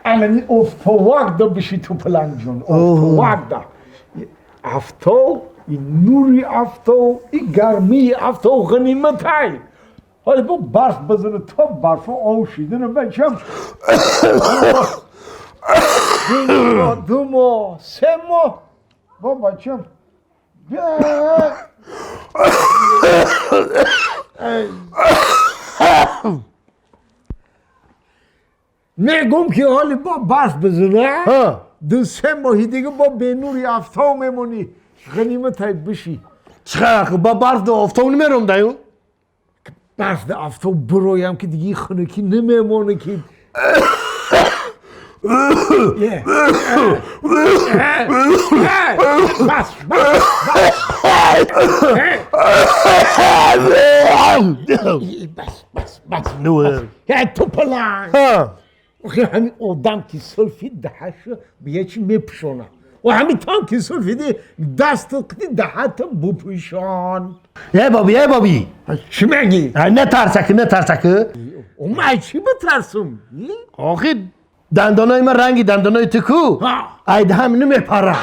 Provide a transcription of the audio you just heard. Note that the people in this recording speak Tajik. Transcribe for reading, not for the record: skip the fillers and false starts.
Алани офтовак да биши ту паланг ҷон, офтовак да. Афтоб, и нури афтоб, и гармии афтоб ғаниматай. Ҳоли бо барф бизана то барфо об шидана бачам. 2 моҳ, 3 моҳ бо бачам. Мегум ки ҳоли бо барф бизана, 2-3 моҳи дига бо бенури афтоб мемонӣ. Ғаниматай биши. Чӣ бо барф да офтоб намерам даю? Барф да афтоб бироям ки диги хунукӣ намемонӣ ки. Бас, бас, бас, бас, бас. Ту паланг. Охи ҳамин одам ки сулфид даҳаша бия чи мепӯшона. О ҳамин там ки сулфиди дасту қити даҳата бупӯшон. Э боби, э боби. Чӣ мегӣ? Натарсаки, натарсаки. О ман чӣ битарсум? Охи дандонои ман ранги дандонои ту ку? Ай даҳам намепара.